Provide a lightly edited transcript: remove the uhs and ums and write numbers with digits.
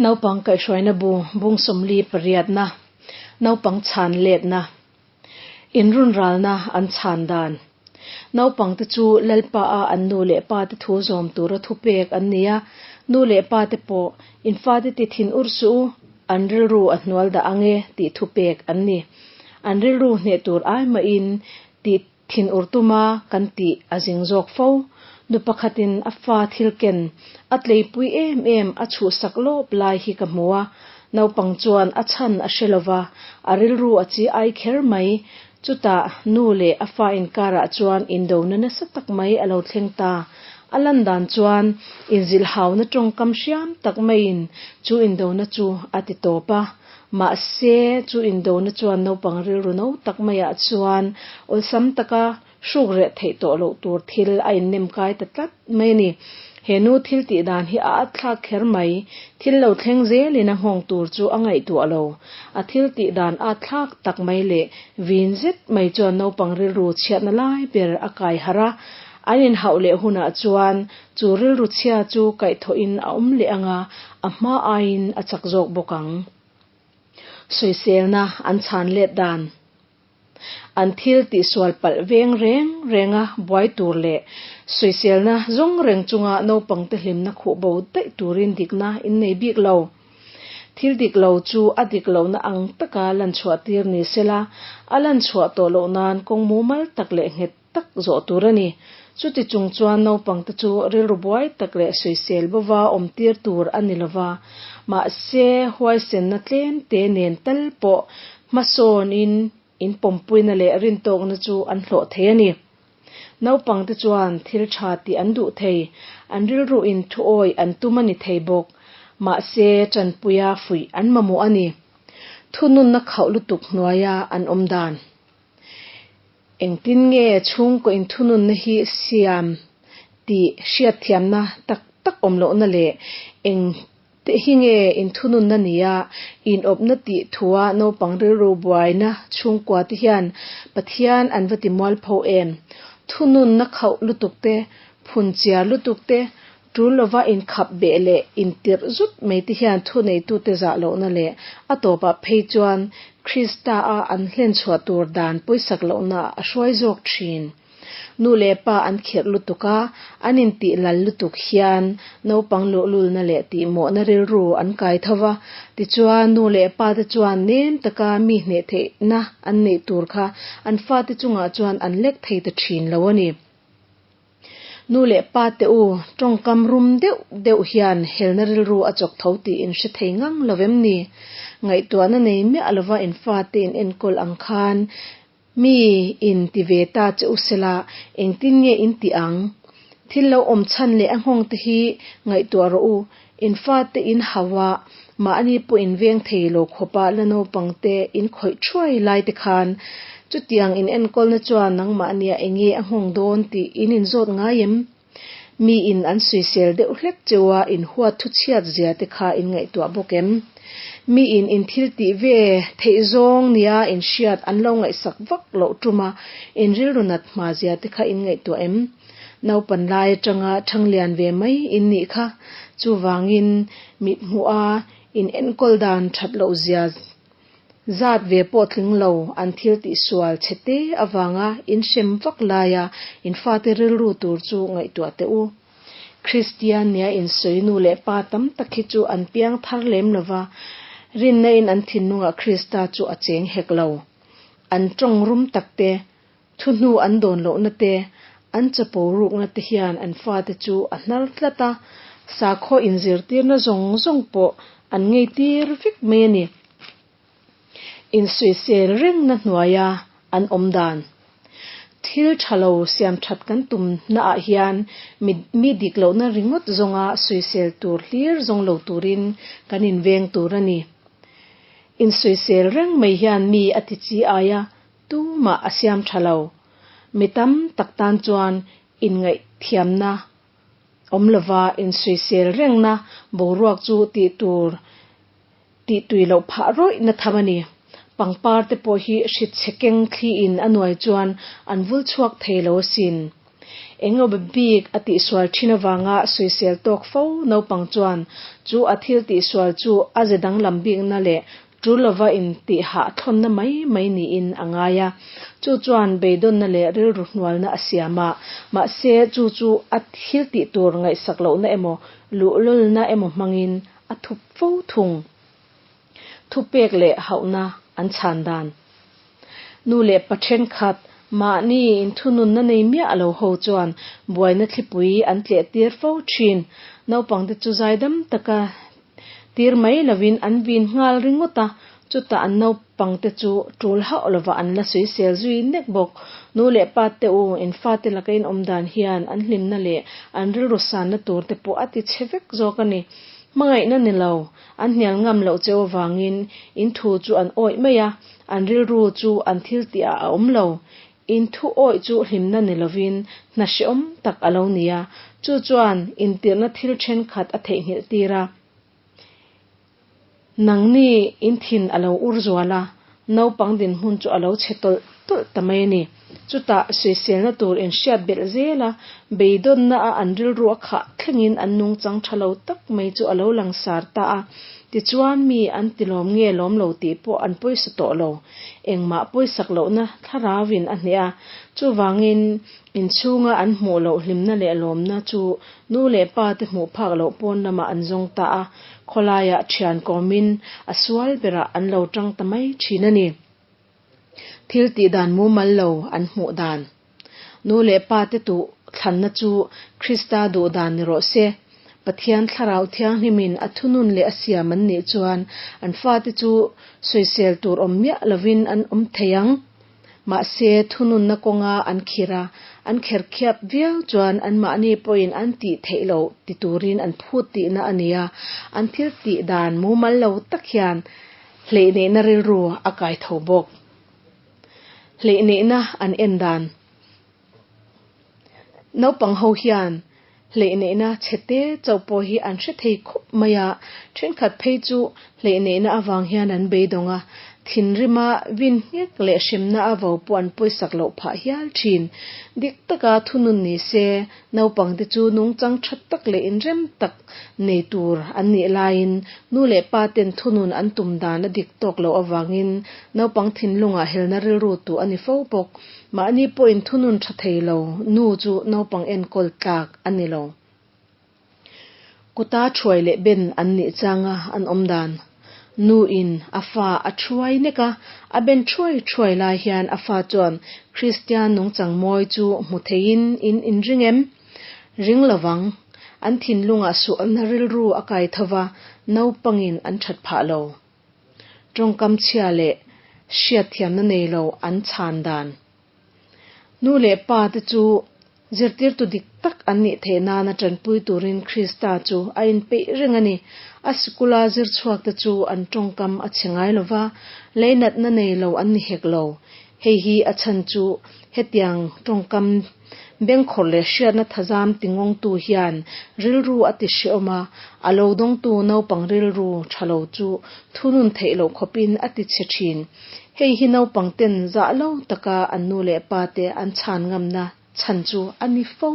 Naupang kaihhruaina bu bung 48na, Naupang chhan letna, Inrunralna an chhan dan. Naupangte chu Lalpa a an nu leh pa te thu zawm tura thupek an ni a, nu leh pa te pawh in fate ti thin ur suh u, an rilru a hnual dah ang e tih thupek an ni. An rilru hneh tur ai mahin ti Thin ur tuma kan tih a zing zawk fo. Nu pakhatin a fa thil ken a tleipui em em a chhuhsak lawp lai hi ka hmu a, naupang chuan a chhan a hre lova, a rilru a chi ai kher mai. Chutah nu leh a fa inkarah chuan indona nasa tak mai a lo thleng ta. A lan dan chuan inzilhauna tawngkam hriam tak maiin chu indona chu a ti tawp a. Mahse, chu indona chuan naupang rilru no tak maiah chuan awlsam taka hruk reh theih tawh loh tur thil a innem kai ta tlat mai a ni. He nu thil tih dan hi a atthlak kher mai. Thil lo thleng zelin a nghawng tur chu a ngaihtuah lo. A thil tih dan atthlak tak mai leh vin zet mai chuan naupang rilru chhiatna lai ber a kai harh a. An inhauh leh hunah chuan Chu rilru chhia chu kaihthawhin a awm leh ang a, a hma aiin a chak zawk bawk ang. Sawiselna an chhan let dan. An thil tihsual palh veng reng renga buai tur leh sawiselna zawng reng chunga naupangte hlimna khuh bo daih turin dikna in nei bik lo. Thil dik lo chu a dik lohna ang taka lan chhuah tir ni sela, a lan chhuah tawh loh nan kawng mumal tak leh nghet tak zawh tur a ni. Chuti chung chuan naupangte chu rilru buai tak leh sawisel bova awm tir tur a ni lova, mahse huaisenna tlem te nen tal pawh hmasawnin in pawmpuina leh rintawkna chu an hlawh thei a ni. Naupangte chuan thil tha tih an duh thei, an rilruin thuawi an tum a ni thei bawk, mahse tanpuia fuih an mamawh a ni. Thununna khauh lutuk hnuaia an awm dan. Engtin nge chhungkaw inthununna hi siam tih hriatthiamna tak tak awm lohna leh eng te hi nge inthununna nia inawpna tih thua naupang rilru buaina chhungkua te hian Pathian an va ti mualpho em? Thununna khauh lutuk te, phunchiar lutuk te, Tul lova inkhap beh leh intirh zut mai te hian thuneitute zah lohna leh a tawpah phei chuan Krista-a an hlen chhuah tur dan pawisak lohna a hruai zawk thin. Nu leh pa an khirh lutuk a, an intih lal lutuk hian naupang luhlulna leh tihmawhna rilru an kai tho va, tichuan nu leh pa te chuan nem taka mi hneh theihna an neih tur kha an fate chungah chuan an lek thei ta thin lo a ni. Nu leh pa te u, tawngkam rum deuh deuh hian helna rilru a chawk tho tih in hre thei ngang lo vem ni? Ngaihtuahna nei miah lova in fate in enkawl ang khan mi in ti ve ta che u sela, engtin nge in tih ang? Thil lo awm chhan leh a nghawng te hi ngaihtuah rawh u, in fate in hau a, mahni pawh in veng thei lo khawpa la naupang te in khawih thuai lai te khan chutiang in enkawlna chuan nangmahnia enge a nghawng dawn tih in inzawt ngai em? Mi in an suisel deuh hlek cheu a in huat thu chhiat zia te kha in ngaihtuah bawk em? Mi in in thil tih ve theih zawng nia in hriat an lo ngaihsak vak loh tum a in rilru nat hma zia te kha in ngaihtuah em? Naupan lai atanga thanglian ve mai in nih kha. Chuvangin mithmuh a in enkawl dan that loh zia zat ve pawh tling lo an thil tih sual chhe te avanga in hrem vak laia in fate rilru tur chu ngaihtuah teh u. Kristian nia insawi nu leh pa tam tak hi chu an piang thar lem lova, rinna in an thinlungah Krista chu a cheng hek lo. An tawng rum tak te, Thuhnu an dawn lohna te, an chapo rukna te hian an fate chu a hnar tlat a, sakhaw inzirtirna zawng zawng pawh an ngeitir vek mai a ni. Insuisel rengna hnuaia an awm dan. Thil tha lo siam that kan tumnaah hian mi mi dik lohna ringawt zawnga suisel tur hlir zawng lo turin kan inveng tur a ni. Insuisel reng mai hian mi a ti chi aia Tumah a siam tha lo. Mi tam tak tan chuan inngaihthiamna awm lova insuisel rengna boruak chu tih tur tih tui loh phah rawihna tham a ni. Pangpar te pawh hi hritchhe keng thliin a nuai chuan an vul chhuak thei lo asin. Eng emaw bik a tihsual thin avanga sawisel tawk fo naupang chuan chu a thil tihsual chu a ze danglam bikna leh tul lova intihhah thlawnna mai mai niin a ngai a. Chu chuan beidawnna leh rilru hnualna a siam a, mahse chu chu a thil tih tur ngaihsak lohna emaw luhlulna emaw hmangin a thup fo thung. Thupek leh hauhna an chhan dan. Nu leh pa thenkhat mahni inthununna nei miah lo ho chuan buaina thlipui an tleh tir fo thin. Naupangte chu zaidam taka tir mai lovin an vin nghal ringawt a, chutah an naupangte chu tul hauh lovah an la sawisel zui nek bawk. Nu leh pa te u, in fate laka in awm dan hian an hlimna leh an rilru sanna tur te pawh a ti chhe vek zawk a ni. Hmangaihna ni lo, an hnial ngam loh cheu avangin in thu chu an awih mai a, an rilru chu an thil tihah a awm lo. In thu awih chu hlimna ni lovin hna hrehawm tak a lo ni a, chu chuan intirhna thil thenkhat a theihnghilh tir a. Nangni in thin a lo ur zual a, naupang dinhmun chu a lo chhe tawlh tawlh ta mai a ni. Chutah sawiselna tur in hriat belh zel a, beidawnna a an rilru a khah thlengin an nungchang tha lo tak mai chu a lo langsar ta a. Tichuan mi an ti lawm nge lawm lo tih pawh an pawisa tawh lo. Engmah pawisak lohna thlarauin a hneh a, chuvangin inchhunga an hmuh loh hlimna leh lawmna chu nu leh pa te hmuh phak loh pawn lamah an zawng ta a, khawlaiah thian kawmin a sual berah an lo tang ta mai thin a ni. Thil tih dan mumal lo an hmuh dan. Nu leh pa te tuh thlanna chu Krista duh dan ni rawh se. Pathian Thlarau Thianghlimin a thunun leh a siam an nih chuan an fate chu sawisel tur awm miah lovin an awm thei ang. Mahse, thununna kawnga an khir a, an kher khiap viau chuan anmahni pawhin an tih theih loh ti turin an phut tihna a ni a, an thil tih dan mumal lo tak hian hleihneihna rilru a kai tho bawk. Hleihneihna an en dan. Naupang ho hian hleihneihna chhete chauh pawh hi an hre thei khawp mai a, thenkhat phei chu hleihneihna avang hian an beidawng a, thinrima vin nghek leh hremna a vo pawh an pawisak loh phah hial thin. Dik taka thunun ni se, naupangte chu nungchang tha tak leh inrem tak nei tur an nih laiin nu leh pa ten thunun an tum dan a dik tawk loh avangin naupang thinlungah helna rilru tu a ni fo bawk. Mahni pawhin thunun tha thei lo nu chu naupang enkawl tlak a ni lo. Kuta thuai leh ben an nih changa an awm dan. Nu in a fa a thuai nek a, a ben thuai thuai lai hian a fa chuan Kristian nungchang mawi chu hmu theiin in inring em? Ring lovang. An thinlungah sualna rilru a kai tho va, naupangin an that phah lo. Tawngkam chhia leh hriatthiamna nei lo an chhan dan. Nu leh pa te chu zirtirtu dik tak an nih theih nana tanpui turin Krista chu a inpeih reng a ni. A sikula zir chhuak te chu an tawngkam a chhe ngai lo va, leinatna nei lo an ni hek lo. Hei hi a chhan chu hetiang tawngkam bengkhawr leh hriatna thazam tingawngtu hian rilru a ti hrehawm a, a lo dawngtu naupang rilru tha lo chu thunun theih loh khawpin a ti chhe thin. Hei hi naupang ten zah lo taka an nu leh pa te an chhan ngamna chhan chu a ni fo.